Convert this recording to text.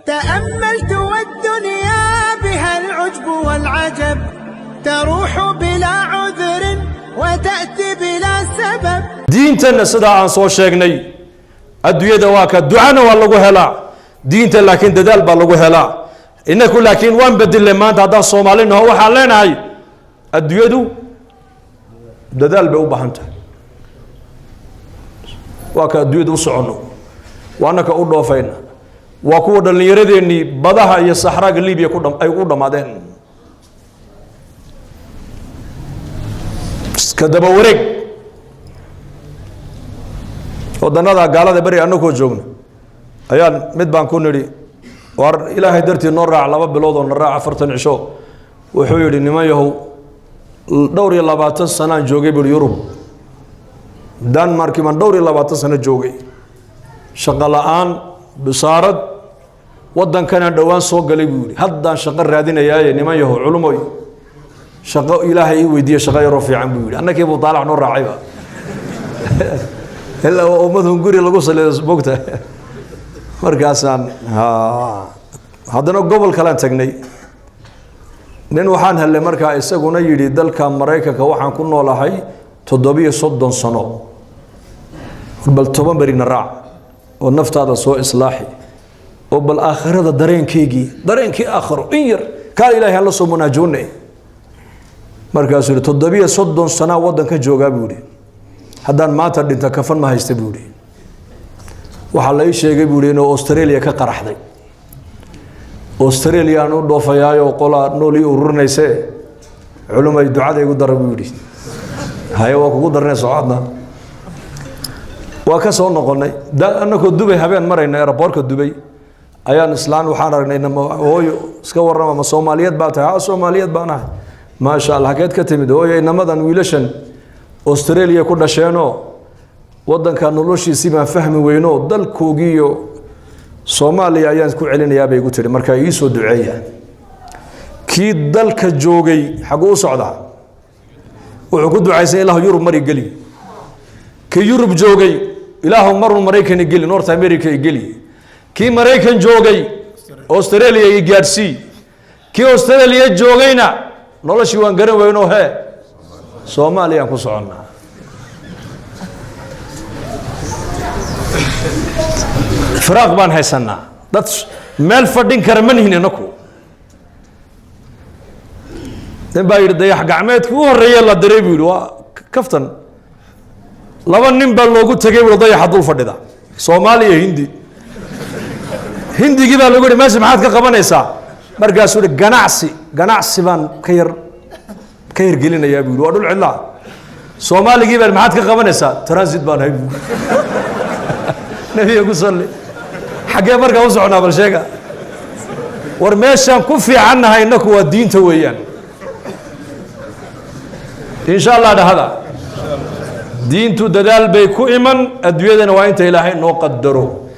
تأملت والدنيا بها العجب والعجب، تروح بلا عذر وتأتي بلا سبب. Diintanna sidaa aan soo sheegnay, adduunyada waa ka ducana waa lagu helaa, diinta laakiin dadaal baa lagu helaa. Inaku laakiin waan bedelnay. Maanta haddaan Soomaali naho, waxaan leenahay adduunyadu dadaal bay u baahan tahay. Waa ka adduunyada u soconno, waana ka u dhoofayna, waa kuwa dhallinyaradeenii badaha iyo saxraaga Libiya ku ay u dhammaadeen. Iska daba wareeg wadannada gaalada beri annagoo joogna ayaan mid baan ku nidhi, "War Ilaahay dartii noo raac, 2 bilood oo na raac, 40 cisho." Wuxuu yidhi, "Niman yahow, dhowr iyo labaatan sanaan joogay," buuri, "Yurub, Denmarki baan dhowr iyo labaatan sano joogay, shaqo la'aan, bisaarad. Waddankanaan dhowaan soo galay," buu yidhi, "haddaan shaqo raadinayaaye, niman yahow, culumoy, shaqo Ilaahay ii weydiiye, shaqo yaroo fiican," buu yidhi. Annakii buu daalac noo raacayba, ilaa waa ummad hunguri lagu salido bogta. Markaasaan haddana gobol kalean tagnay. Nin waxaan helnay markaa isaguna yidhi, "Dalka Maraykanka waxaan ku noolahay 37 sano, bal 10 berina raac oo naftaada soo islaaxi, oo bal aakhirada dareenkeygii, dareenkii aakhiro in yar kaal Ilahay aan la soo munaajoonay." Markaasuu yihi, "37 sanaa waddanka joogaa," buu yihi, "haddaan maanta dhinto kafan ma haysta," buu yihi. "Waxaa la ii sheegay," buu yihi, "inuu Australia ka qaraxday. Australia aan u dhoofayaayo, qolaa nool ii ururinayse, culumay, ducada igu dara," buu yidhi. Haye, waa kugu darnay, socodna. Waa ka soo noqonnay. Annagoo Dubay habeen marayna, airportka Dubay, ayaan islaan waxaan aragnay. "Hooyo, iska warrama, ma Soomaaliyeed baa tahay?" "Ha, Soomaaliyeed baan ahay." "Maasha Allah, hakeed ka timid?" "Hooyo, inamadan wiilashan Australia ku dhasheenoo waddanka noloshiisii baan fahmi weyno, dalkoogiiyo Soomaaliya ayaan ku celinayaa," bay igu tiri, "markaa ii soo duceeya." Kii dalka joogay xaguu u socdaa? Wuxuu ku ducaysan, "Ilaahu Yurub mari geli." Kii Yurub joogay, "Ilaahu marun Maraykan geli, North America geli." Kii Maraykan joogay, "Australia i gaadhsii." Kii Australia joogayna, "Noloshii waan garan weyno, hee, Soomaaliyaan ku soconnaa." Firaaq baan haysanaa, dad meel fadhin kara ma nihin inaku. Nin baa yidhi, dayax gacmeedkii u horreeye la diray, buu yidhi, waa kaftan, laba nin baa loogu tegay, buu, dayaxa dul fadhida, Soomaaliya, Hindi. Hindigii baa lagu yihi, "Meesha maxaad ka qabanaysaa?" Markaasuu yihi, "Ganacsi, ganacsi baan ka yar ka hirgelinayaa," buu yidhi, "waa dhul cidlaa." Soomaaligii baa, "Maxaad ka qabanaysaa?" "Transit baan hay," buu. Nabiga ku salli. Xaggee markaa u soconaa? Bal sheega. War meeshaan ku fiicannahay innaku waa diinta weeyaan. Insha Allah dhahada, diintu dadaal bay ku iman, adduunyadana waa inta Ilaahay noo qadaro.